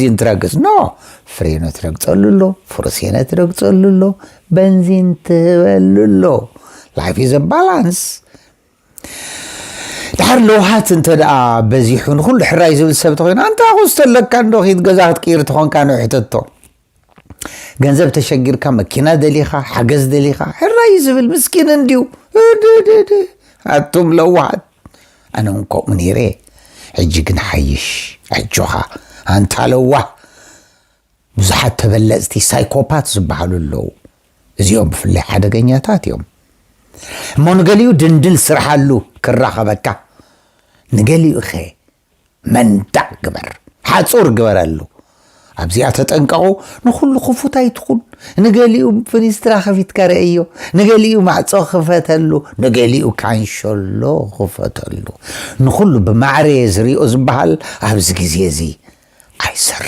ቤንዚን ትረግጽ ኖ፣ ፍሬኖ ትረግጸሉ ኣሎ፣ ፍሩሴነ ትረግጸሉ ኣሎ፣ በንዚን ትህበሉ ኣሎ። Life is a balance። ድሓር ለውሃት እንተ ደኣ በዚሑ ንኹሉ ሕራይ ዝብል ሰብ ተኾይኑ፣ ኣንታ ኹስ ተለካ እንዶ ኺድ ገዛ ክትቅይር ተኾንካ ንሕተቶ። ገንዘብ ተሸጊርካ፣ መኪና ደሊኻ፣ ሓገዝ ደሊኻ፣ ሕራይ ዝብል ምስኪን እንድዩ። እድድድ። ኣቱም ለዋሃት። ኣነ እውን ከምኡ ነይረ። ሕጂ ግን ሓይሽ። ኣጆኻ። ኣንታ ለዋህ። ብዙሓት ተበለጽቲ ሳይኮፓት ዝበሃሉ ኣለዉ። እዚኦም ብፍላይ ሓደገኛታት እዮም። እሞ ንገሊኡ ድንድል ስርሓሉ ክራኸበካ። ንገሊኡ ኸ መንዳዕ ግበር። ሓጹር ግበረሉ። ኣብዚኣ ተጠንቀቑ። ንኹሉ ክፉት ኣይትኹን። ንገሊኡ ፍኒስትራ ከፊትካ ረእዮ። ንገሊኡ ማዕጾ ክፈተሉ። ንገሊኡ ካንሸሎ ክፈተሉ። ንኹሉ ብማዕረ እየ ዝሪኦ ዝበሃል ኣብዚ ግዜ እዚ። ኣይሰርሕን።